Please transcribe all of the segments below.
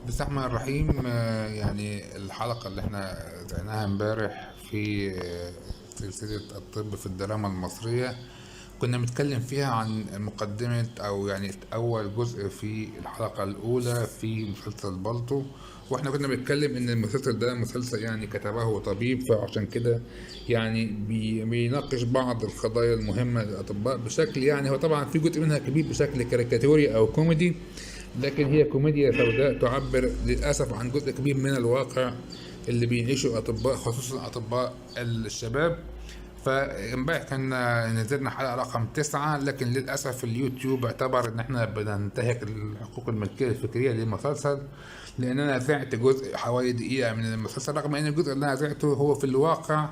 بسم الله الرحمن الرحيم. يعني الحلقة اللي احنا زعناها امبارح في سلسلة الطب في الدراما المصرية كنا بنتكلم فيها عن مقدمة أو يعني أول جزء في الحلقة الأولى في مسلسل بالطو، واحنا كنا بنتكلم إن المسلسل ده مسلسل يعني كتبه طبيب، فعشان كده يعني بيناقش بعض القضايا المهمة للأطباء بشكل يعني هو طبعا في جزء منها كبير بشكل كاريكاتوري أو كوميدي، لكن هي كوميديا سوداء تعبر للأسف عن جزء كبير من الواقع اللي بيعيشه الأطباء، خصوصا أطباء الشباب. فامبارح كنا نزلنا حلقة رقم 9، لكن للأسف اليوتيوب اعتبر إن احنا بننتهك الحقوق الملكية الفكرية للمسلسل، لأن أنا زعت جزء حوالي دقيقة من المسلسل، رغم إن الجزء اللي أنا زعته هو في الواقع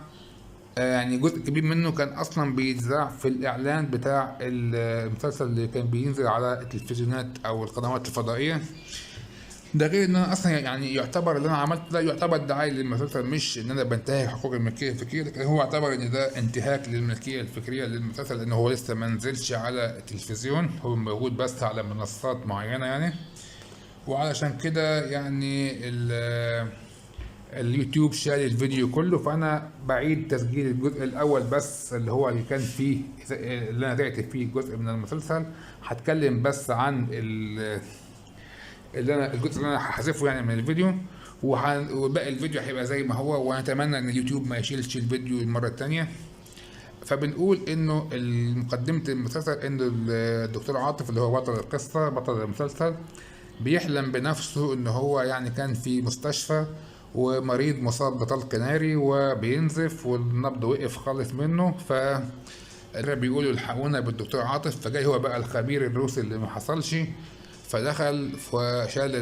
يعني جزء كبير منه كان أصلا بيتذاع في الإعلان بتاع المسلسل اللي كان بينزل على التلفزيونات أو القنوات الفضائية. ده غير ان انا اصلا يعني يعتبر اللي انا عملته ده يعتبر دعاية للمسلسل، مش ان انا بنتهك حقوق الملكية الفكرية، لكن هو اعتبر ان ده انتهاك للملكيه الفكرية للمسلسل، لان هو لسه ما نزلش على التلفزيون، هو موجود بس على منصات معينة يعني. وعلشان كده يعني اليوتيوب شال الفيديو كله، فانا بعيد تسجيل الجزء الاول بس اللي هو اللي كان فيه اللي انا رجعت فيه جزء من المسلسل. هتكلم بس عن اللي انا الجزء اللي انا هحذفه يعني من الفيديو، وباقي الفيديو هيبقى زي ما هو، ونتمنى ان اليوتيوب ما يشيلش الفيديو المرة الثانية. فبنقول انه مقدمه المسلسل ان الدكتور عاطف اللي هو بطل القصة بطل المسلسل بيحلم بنفسه ان هو يعني كان في مستشفى ومريض مصاب بطلق ناري وبينزف والنبض وقف خالص منه، ف بيقولوا الحقونا بالدكتور عاطف، فجاي هو بقى الخبير الروسي اللي ما حصلش، فدخل وشال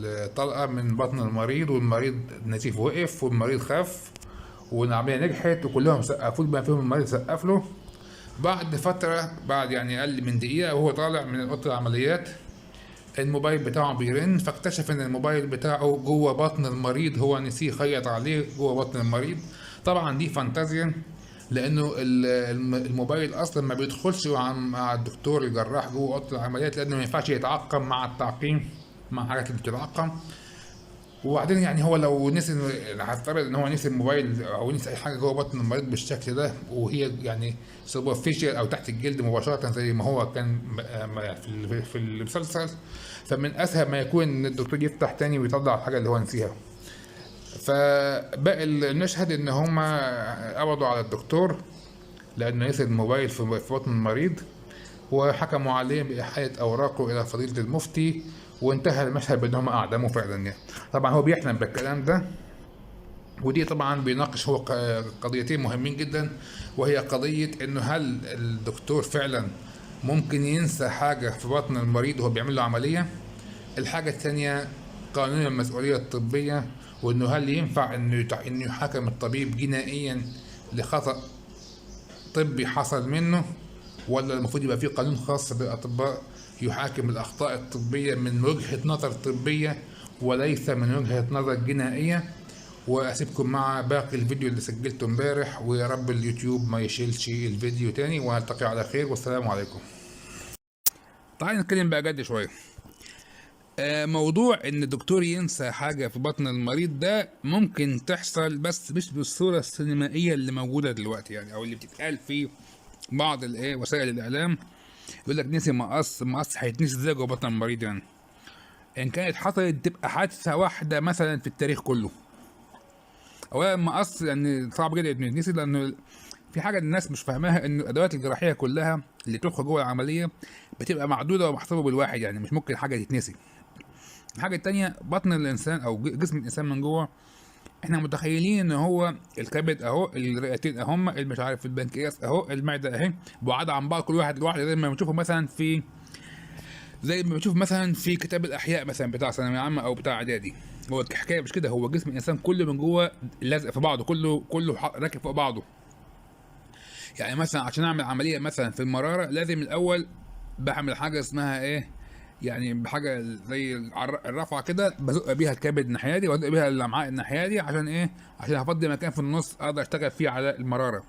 الطلقة من بطن المريض، والمريض النزيف وقف والمريض خف والعملية نجحت وكلهم سقفوا له، بما فيهم المريض سقف له. بعد فترة، بعد يعني أقل من دقيقة وهو طالع من أوضة العمليات، الموبايل بتاعه بيرن، فاكتشف إن الموبايل بتاعه جوه بطن المريض، هو نسيه خيط عليه جوه بطن المريض. طبعا دي فانتازيا، لانه الموبايل اصلا ما بيدخلش مع الدكتور الجراح جوه اوضة العمليات، لانه ما ينفعش يتعقم مع التعقيم مع الحاجات اللي بتتعقم. وبعدين يعني هو لو نسي، هفترض ان هو نسي الموبايل او نسي اي حاجة جوه بطن المريض بالشكل ده، وهي يعني superficial او تحت الجلد مباشرة زي ما هو كان في المسلسل، فمن اسهل ما يكون ان الدكتور يفتح تاني ويطلع الحاجة اللي هو نسيها. فباقي المشهد ان هما قبضوا على الدكتور لانه نسي الموبايل في بطن المريض، وحكموا عليه بإحالة أوراقه إلى فضيلة المفتي، وانتهى المشهد بأن هم أعدموه فعلا يعني. طبعا هو بيحلم بالكلام ده، ودي طبعا بيناقش هو قضيتين مهمين جدا، وهي قضية إنه هل الدكتور فعلا ممكن ينسى حاجة في بطن المريض وهو بيعمل له عملية؟ الحاجة الثانية قانون المسؤولية الطبية، وإنه هل ينفع إنه يحاكم الطبيب جنائيا لخطأ طبي حصل منه، ولا المفروض يبقى في قانون خاص بالأطباء يحاكم الأخطاء الطبية من وجهة نظر طبية وليس من وجهة نظر جنائية. وأسيبكم مع باقي الفيديو اللي سجلته امبارح، ويا رب اليوتيوب ما يشيلش الفيديو تاني، وهلتقي على خير والسلام عليكم. تعالى نتكلم بقى جد شوية. موضوع ان الدكتور ينسى حاجة في بطن المريض ده ممكن تحصل، بس مش بالصورة السينمائية اللي موجودة دلوقتي يعني، او اللي بتتقال في بعض وسائل الاعلام. يقول لك نسي مقص، مقص هيتنسي ازاي جوه بطن المريض يعني؟ ان كانت حصلت تبقى حادثة واحدة مثلا في التاريخ كله. اولا مقص يعني صعب جدا انه يتنسي، لانه في حاجة الناس مش فاهماها، ان الادوات الجراحية كلها اللي بتدخل جوه العملية بتبقى معدودة ومحسوبة بالواحد، يعني مش ممكن حاجة تتنسي. الحاجة التانية، بطن الإنسان أو جسم الإنسان من جوه، إحنا متخيلين إن هو الكبد أهو، الرئتين أهم، مش عارف البنكرياس أهو، المعدة أهي، بعاد عن بعض كل واحد لوحده، زي ما بنشوفه مثلا في كتاب الأحياء مثلا بتاع ثانوية عامة أو بتاع إعدادي. هو الحكاية مش كده، هو جسم الإنسان كله من جوه لازق في بعضه، كله راكب فوق بعضه. يعني مثلا عشان أعمل عملية مثلا في المرارة، لازم الأول بعمل حاجة اسمها إيه، يعني بحاجة زي الرفعة كده، بزق بيها الكبد الناحية دي وازق بيها الامعاء الناحية دي، عشان ايه؟ عشان افضي مكان في النص اقدر اشتغل فيه على المرارة.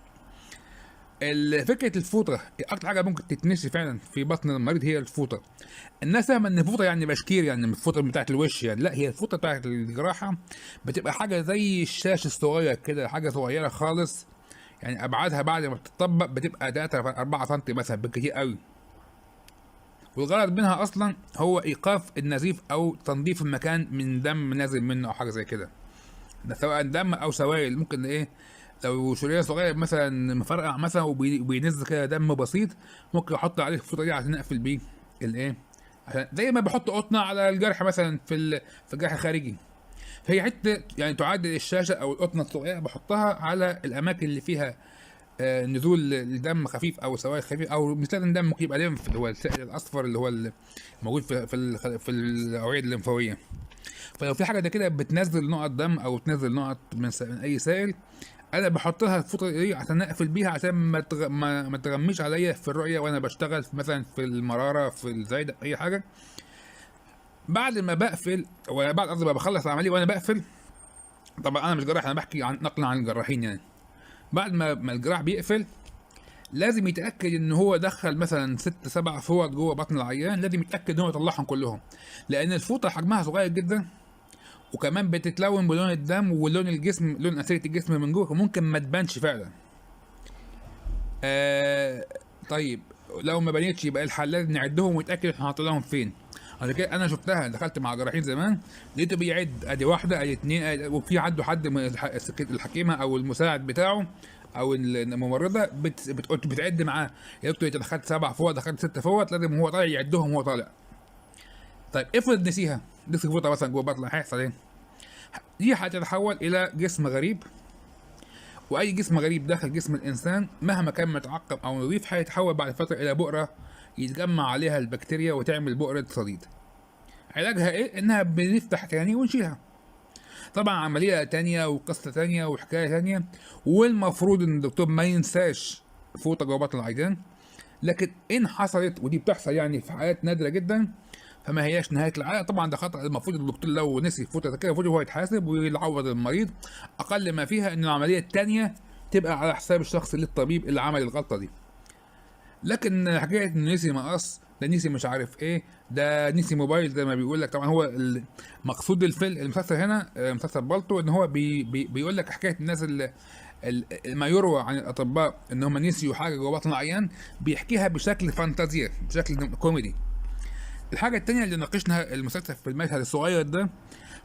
فكرة الفوطه اكتر حاجة ممكن تتنسي فعلا في بطن المريض هي الفوطه. الناس فاهمه ان الفوطه يعني بشكير، يعني الفوطه بتاعت الوش يعني، لا، هي الفوطه بتاعت الجراحة بتبقى حاجة زي الشاش الصغير كده، حاجة صغيرة خالص، يعني ابعادها بعد ما بتطبق بتبقى 3 4 سم مثلا بالكتير قوي. والغرض منها اصلا هو ايقاف النزيف او تنظيف المكان من دم نازل منه او حاجة زي كده، ده سواء دم او سوائل. ممكن ايه لو شريان صغير مثلا مفرقع مثلا وبينزل كده دم بسيط، ممكن احط عليه الفوطه دي عشان اقفل بيه الايه، عشان زي ما بحط قطنه على الجرح مثلا في الجرح الخارجي. فهي حتة يعني تعادل الشاشة او القطنه الصغيرة، بحطها على الاماكن اللي فيها نزول الدم خفيف او سوائل خفيف، او مش لازم دم، ممكن يبقى lymph اللي هو السائل الاصفر اللي هو الموجود في الاوعية الليمفاويه. فلو في حاجة ده كده بتنزل نقط دم او تنزل نقط من اي سائل، انا بحط لها الفوطه دي عشان اقفل بيها، عشان ما تغميش عليا في الرؤية وانا بشتغل مثلا في المرارة، في الزايدة، في اي حاجة. بعد ما بقفل، وبعد قصدي ما بخلص العملية وانا بقفل، طبعا انا مش جراح، انا بحكي عن نقلا عن الجراحين يعني. بعد ما الجراح بيقفل لازم يتاكد ان هو دخل مثلا 6 7 فوط جوه بطن العيان، لازم يتاكد ان هو يطلعهم كلهم، لان الفوطه حجمها صغير جدا، وكمان بتتلون بلون الدم ولون الجسم، لون أنسجة الجسم من جوه، فممكن ما تبانش فعلا. طيب لو ما بانتش يبقى الحل لازم نعدهم ونتاكد احنا حاطينهم فين. عشان كده انا شفتها، دخلت مع جراحين زمان لقيته بيعد ادي واحدة ادي اتنين، وفي عنده حد من الحكيمة او المساعد بتاعه او الممرضة بتعد معاه، يا دكتور انت دخلت 7 فوط، دخلت 6 فوط، لازم هو طالع يعدهم وهو طالع. طيب افرض نسيها، نسي فوطه مثلا جوه بطنه، هيحصل ايه؟ دي هتتحول الى جسم غريب، واي جسم غريب داخل جسم الانسان مهما كان متعقم او نظيف هيتحول بعد فترة الى بؤرة يتجمع عليها البكتيريا وتعمل بؤرة صديد. علاجها ايه؟ انها بنفتح تاني ونشيلها. طبعا عملية تانية وقصة تانية وحكاية تانية، والمفروض ان الدكتور ما ينساش فوطه جوه بطن العيان، لكن ان حصلت، ودي بتحصل يعني في حالات نادرة جدا، فما هياش نهاية العالم. طبعا ده خطا، المفروض الدكتور لو نسي فوطه كده المفروض هو يتحاسب ويعوض المريض. اقل ما فيها ان العملية التانية تبقى على حساب الشخص اللي الطبيب اللي عمل الغلطة دي. لكن حكاية انه نسي مقص، ده نسي مش عارف ايه، ده نسي موبايل زي ما بيقول لك. طبعا هو المقصود الفيلم المسلسل هنا، مسلسل بالطو، ان هو بيقول لك حكاية الناس اللي ما يروى عن الاطباء ان هم نسيوا حاجة جوه بطن العيان، بيحكيها بشكل فانتازيا، بشكل كوميدي. الحاجة التانية اللي ناقشنا المسلسل في المشهد الصغير ده،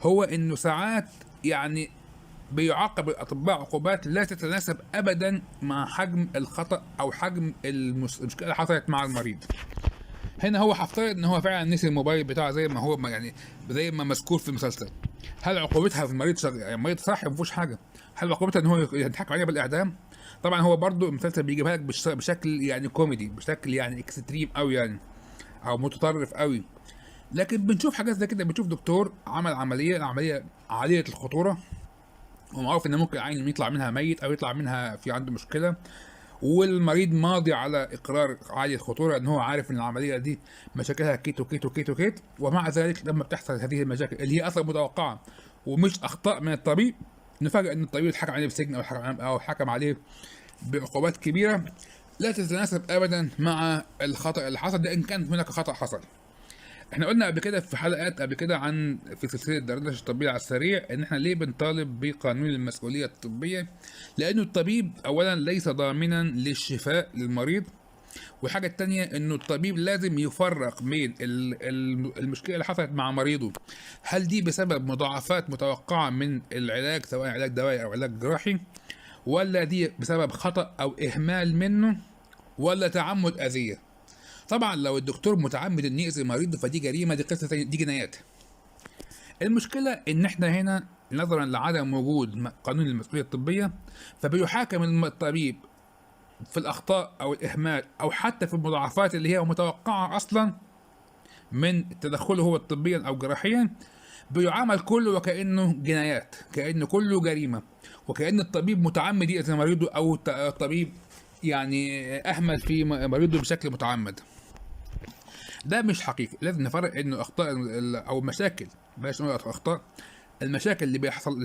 هو انه ساعات يعني بيعاقب الاطباء عقوبات لا تتناسب ابدا مع حجم الخطا او حجم المشكلة اللي حصلت مع المريض. هنا هو هفترض ان هو فعلا نسي الموبايل بتاعه زي ما هو، يعني زي ما مذكور في المسلسل. هل عقوبتها في المريض يعني المريض صح ما فيهوش حاجة، هل عقوبتها ان هو يتحكم عليه بالاعدام؟ طبعا هو برضو المسلسل بيجيبها لك بشكل يعني كوميدي، بشكل يعني extreme قوي يعني، او متطرف قوي. لكن بنشوف حاجات زي كده، بنشوف دكتور عمل عملية، العملية عالية الخطورة، ومعروف ان ممكن عين يطلع منها ميت او يطلع منها في عنده مشكلة، والمريض ماضي على اقرار عالي الخطورة ان هو عارف ان العملية دي مشاكلها كيت وكيت وكيت وكيت، ومع ذلك لما بتحصل هذه المشاكل اللي هي اصلا متوقعه ومش اخطاء من الطبيب، نفاجئ ان الطبيب اتحكم عليه بسجن او حكم عليه بعقوبات كبيرة لا تتناسب ابدا مع الخطا اللي حصل ده، ان كان هناك خطا حصل. احنا قلنا قبل كده في حلقات قبل كده عن في سلسلة دردشة الطبية على السريع ان احنا ليه بنطالب بقانون المسؤولية الطبية، لانه الطبيب اولا ليس ضامنا للشفاء للمريض، والحاجة التانية انه الطبيب لازم يفرق بين المشكلة اللي حصلت مع مريضه، هل دي بسبب مضاعفات متوقعه من العلاج سواء علاج دوائي او علاج جراحي، ولا دي بسبب خطأ او اهمال منه، ولا تعمد اذيه. طبعا لو الدكتور متعمد ان يأذي مريضه فدي جريمة، دي قصة تانية، دي جنايات. المشكلة ان احنا هنا نظرا لعدم وجود قانون المسؤولية الطبية، فبيحاكم الطبيب في الاخطاء او الاهمال او حتى في المضاعفات اللي هي متوقعه اصلا من تدخله هو طبيا او جراحيا، بيعامل كله وكانه جنايات، كانه كله جريمة، وكأن الطبيب متعمد يأذي مريضه او الطبيب يعني اهمل في مريضه بشكل متعمد. ده مش حقيقي. لازم نفرق انه اخطاء او مشاكل، بلاش نقول اخطاء، المشاكل اللي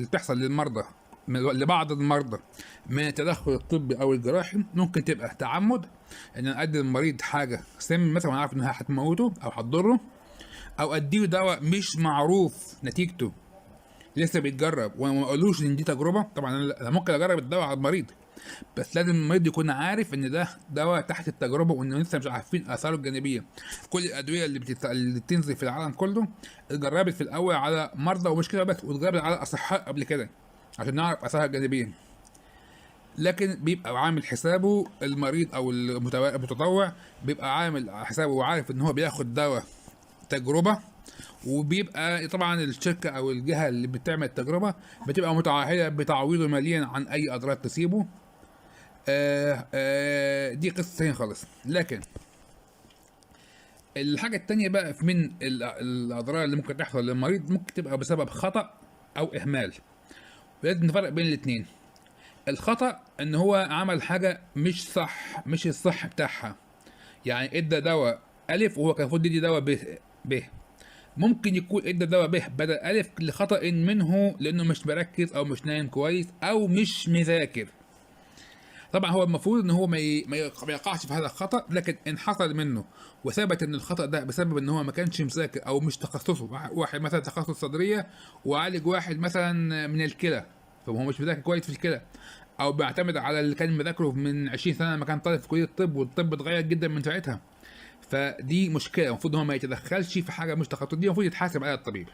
بتحصل للمرضى لبعض المرضى من التدخل الطبي او الجراحي ممكن تبقى تعمد، ان انا ادي المريض حاجة سم مثلا وانا عارف انها هتموته او هتضره، او اديله دواء مش معروف نتيجته لسه بيتجرب وانا ما اقولوش ان دي تجربه. طبعا انا ممكن اجرب الدواء على المريض، بس لازم المريض يكون عارف ان ده دواء تحت التجربة وانه لسه مش عارفين اثاره الجانبية. كل الادوية اللي بتنزل في العالم كله اتجربت في الاول على مرضى، ومش كده بس، واتجربت على اصحاء قبل كده عشان نعرف اثارها الجانبية. لكن بيبقى عامل حسابه المريض او المتطوع، بيبقى عامل حسابه وعارف ان هو بياخد دواء تجربه، وبيبقى طبعا الشركة او الجهة اللي بتعمل التجربة بتبقى متعهده بتعويضه ماليا عن اي اضرار تصيبه. دي قصة ثانية خالص. لكن الحاجة الثانية بقى من الاضرار اللي ممكن تحصل للمريض ممكن تبقى بسبب خطا او اهمال، ولازم نفرق بين الاثنين. الخطا ان هو عمل حاجة مش صح، مش الصح بتاعها، يعني ادى دواء الف وهو كان المفروض يدي دواء ب، ممكن يكون ادى دواء ب بدل الف لخطأ منه، لانه مش مركز او مش نايم كويس او مش مذاكر. طبعا هو المفروض ان هو ما يقعش في هذا الخطأ، لكن ان حصل منه وثبت ان الخطأ ده بسبب ان هو ما كانش مذاكر او مش تخصصه، واحد مثلا تخصص صدرية وعالج واحد مثلا من الكلى، فهو مش مذاكر كويس في الكلى، او بيعتمد على اللي كان مذاكرة من 20 سنة لما كان طالب في كلية الطب، والطب اتغير جدا من ساعتها، فدي مشكلة. المفروض هو ما يتدخلش في حاجة مش تخصص، دي المفروض يتحاسب عليها الطبيب،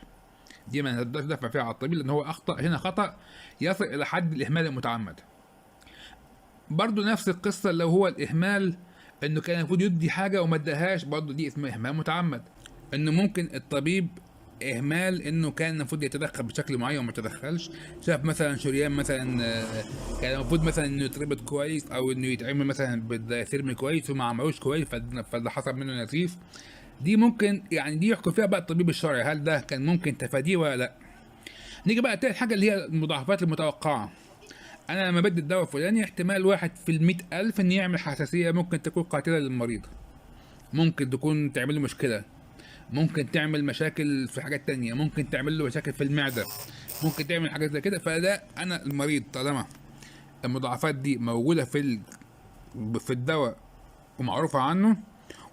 دي ما نقدرش ندافع فيها على الطبيب لان هو اخطا هنا خطا يصل الى حد الاهمال المتعمد. برضو نفس القصة لو هو الاهمال انه كان المفروض يدي حاجة وما اداهاش، برضو دي اسمها اهمال متعمد. انه ممكن الطبيب اهمال انه كان المفروض يتدخل بشكل معين وما تدخلش، شاف مثلا شريان مثلا كان المفروض مثلا انه يتربط كويس او انه يتعمل مثلا بال diathermy كويس وما عملوش كويس، فده حصل منه نزيف. دي ممكن يعني دي يحكم فيها بقى الطبيب الشرعي هل ده كان ممكن تفاديه ولا لا. نيجي بقى تالت حاجة اللي هي المضاعفات المتوقعة. انا لما بدي الدواء الفلاني احتمال 1 في 100,000 ان يعمل حساسية ممكن تكون قاتله للمريض، ممكن تكون تعمل له مشكلة، ممكن تعمل مشاكل في حاجات تانية، ممكن تعمل له مشاكل في المعدة، ممكن تعمل حاجات زي كده. فده انا المريض طالما المضاعفات دي موجودة في الدواء ومعروفة عنه،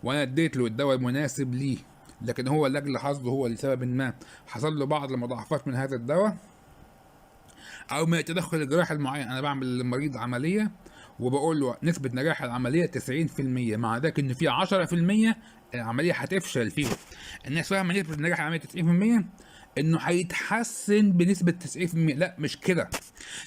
وانا اديت له الدواء المناسب ليه، لكن هو لاجل حظه هو لسبب ما حصل له بعض المضاعفات من هذا الدواء او من التدخل الجراحي المعين. انا بعمل للمريض عملية وبقول له نسبة نجاح العملية 90%، مع ذلك ان في 10% العملية هتفشل فيهم. الناس فاهمة نسبة نجاح العملية 90% انه هيتحسن بنسبة 90%، لا مش كده.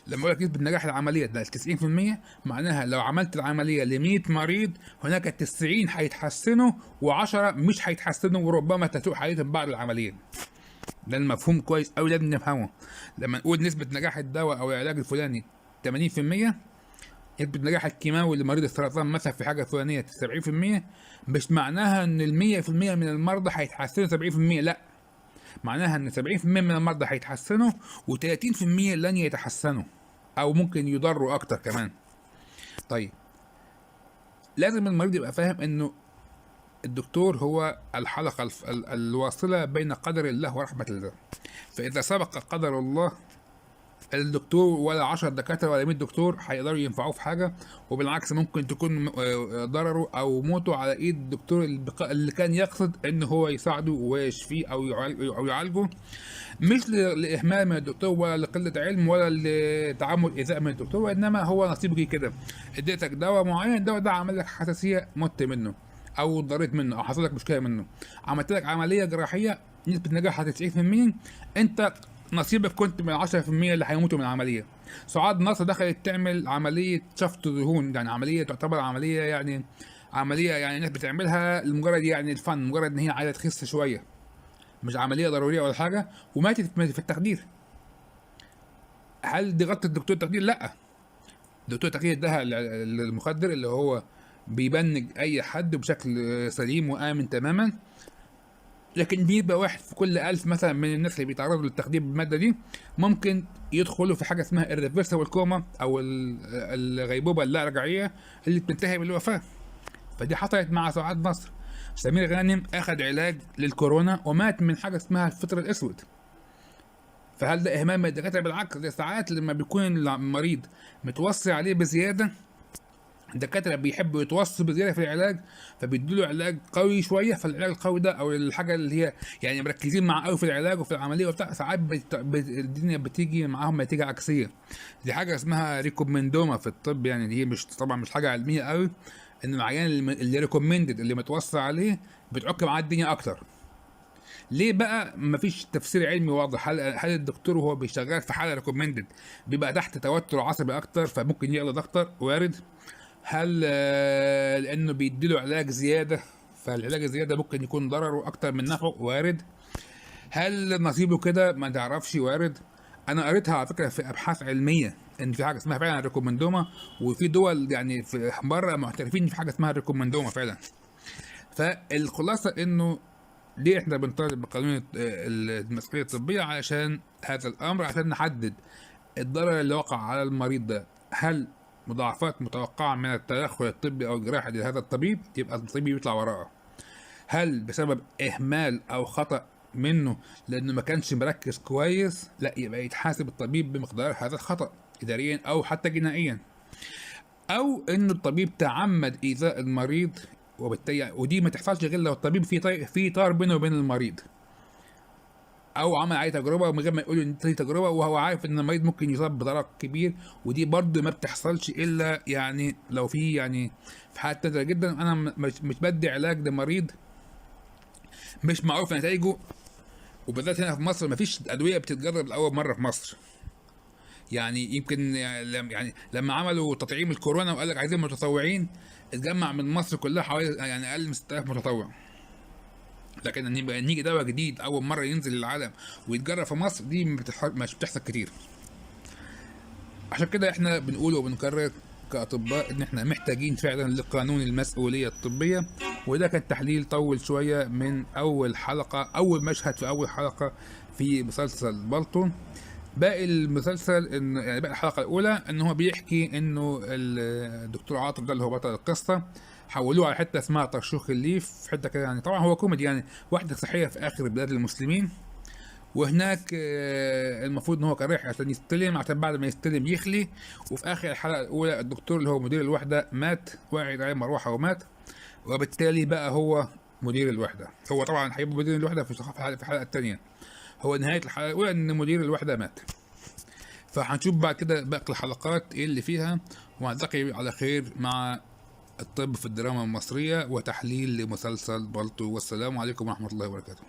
لما اقول لك نسبة نجاح العملية ده 90% معناها لو عملت العملية ل 100 مريض هناك 90 هيتحسنوا و10 مش هيتحسنوا وربما تسوء حالتهم بعد العملية. ده المفهوم كويس أوي لازم نفهمه. لما نقول نسبة نجاح الدواء أو العلاج الفلاني 80%، نسبة نجاح الكيماوي لمريض السرطان مثلا في حاجة فلانية 70%، مش معناها إن ال 100% من المرضى هيتحسنوا 70%، لا، معناها إن 70% من المرضى هيتحسنوا و30% لن يتحسنوا أو ممكن يضروا أكتر كمان. طيب لازم المريض يبقى فاهم إنه الدكتور هو الحلقة الواصلة بين قدر الله ورحمة الله، فإذا سبق قدر الله الدكتور ولا 10 دكاترة ولا 100 دكتور هيقدروا ينفعوه في حاجة، وبالعكس ممكن تكون ضرره أو موته على إيد الدكتور اللي كان يقصد إن هو يساعده ويشفيه أو يعالجه، مش لإهمال من الدكتور ولا لقلة علم ولا لتعمد إيذاء من الدكتور، وإنما هو نصيبك كده، اديتك دواء معين، الدواء ده عمل لك حساسية مت منه أو ضريت منه أو حصل لك مشكلة منه، عملت لك عملية جراحية نسبة نجاحها 90%، أنت نصيبك كنت من 10% اللي هيموتوا من العملية. سعاد نصر دخلت تعمل عملية شفط دهون، يعني عملية تعتبر عملية يعني عملية يعني الناس بتعملها لمجرد يعني الفن، مجرد ان هي عايزه تخس شوية، مش عملية ضرورية ولا حاجة، وماتت في التخدير. هل دي غلطه الدكتور التخدير؟ لا، دكتور التخدير اداها المخدر اللي هو بيبنج اي حد بشكل سليم وامن تماما، لكن بيبقى 1 في كل 1000 مثلا من الناس اللي بيتعرضوا للتخدير بالماده دي ممكن يدخلوا في حاجة اسمها irreversible coma او الغيبوبه اللا رجعية اللي بتنتهي بالوفاة. فدي حصلت مع سعاد نصر. سمير غانم اخذ علاج للكورونا ومات من حاجة اسمها الفطر الاسود. فهل ده اهمال من الدكاترة؟ بالعكس، ده ساعات لما بيكون المريض متوصي عليه بزيادة، الدكاترة بيحبوا يتوصوا بزيادة في العلاج، فبيدوا له علاج قوي شوية. فالعلاج القوي ده او الحاجة اللي هي يعني مركزين معاه قوي في العلاج وفي العملية وبتاع، ساعات الدنيا بتيجي معاهم نتيجة عكسية. دي حاجة اسمها recommendoma في الطب، يعني دي مش طبعا مش حاجة علمية قوي، ان العيان اللي recommended اللي متوصى عليه بتعك معاه الدنيا اكتر. ليه بقى؟ مفيش تفسير علمي واضح. هل الدكتور وهو بيشتغل في حاله recommended بيبقى تحت توتر عصبي اكتر فممكن يغلط اكتر؟ وارد. هل لانه بيديله علاج زيادة، فالعلاج الزيادة ممكن يكون ضرره اكتر من نفعه؟ وارد. هل نصيبه كده؟ ما تعرفش، وارد. انا قريتها على فكرة في ابحاث علمية ان في حاجة اسمها فعلا recommendoma، وفي دول يعني في بره معترفين في حاجة اسمها recommendoma فعلا. فالخلاصة انه ليه احنا بنطالب بقانون المسؤولية الطبية؟ علشان هذا الامر، عشان نحدد الضرر اللي وقع على المريض ده، هل مضاعفات متوقعة من التدخل الطبي أو الجراحي لهذا الطبيب، يبقى الطبيب يطلع وراءه. هل بسبب إهمال أو خطأ منه لأنه ما كانش مركز كويس؟ لا، يبقى يتحاسب الطبيب بمقدار هذا الخطأ إداريا أو حتى جنائيا. أو إنه الطبيب تعمد إيذاء المريض، وبالتالي ودي ما تحصلش غير لو الطبيب في طار بينه وبين المريض، او عمل عليه تجربه من غير ما يقول ان دي تجربه، وهو عارف ان المريض ممكن يصاب بضرر كبير، ودي برضه ما بتحصلش الا يعني لو في يعني في حالات نادرة جدا. انا مش بدي علاج لمريض مش معروف نتائجه، وبالذات هنا في مصر مفيش ادوية بتتجرب لاول مرة في مصر. يعني يمكن يعني لما عملوا تطعيم الكورونا وقال لك عايزين متطوعين، اتجمع من مصر كلها حوالي يعني اقل من 6000 متطوع. لكن ان يبقى نيجي دواء جديد اول مرة ينزل للعالم ويتجرب في مصر، دي مش بتحصل كتير. عشان كده احنا بنقول وبنكرر كاطباء ان احنا محتاجين فعلا لقانون المسؤولية الطبية. وده كان تحليل طول شوية من اول حلقة، اول مشهد في اول حلقة في مسلسل بالطو. باقي المسلسل ان يعني باقي الحلقة الاولى ان هو بيحكي انه الدكتور عاطف ده اللي هو بطل القصة حولوه على حتة اسمها طرشوخ الليف، حتة كده يعني طبعا هو كوميدي، يعني وحده صحية في اخر بلاد المسلمين. وهناك المفروض ان هو كان رايح عشان يستلم، عشان بعد ما يستلم يخلي. وفي اخر الحلقة الاولى الدكتور اللي هو مدير الوحدة مات، وقعت عليه مروحة ومات، وبالتالي بقى هو مدير الوحدة. هو طبعا هيبقى مدير الوحدة في الحلقة الثانية. هو نهاية الحلقة الاولى ان مدير الوحدة مات. فهنشوف بعد كده باقي الحلقات ايه اللي فيها، ونلتقي على خير مع الطب في الدراما المصرية وتحليل لمسلسل بالطو. والسلام عليكم ورحمة الله وبركاته.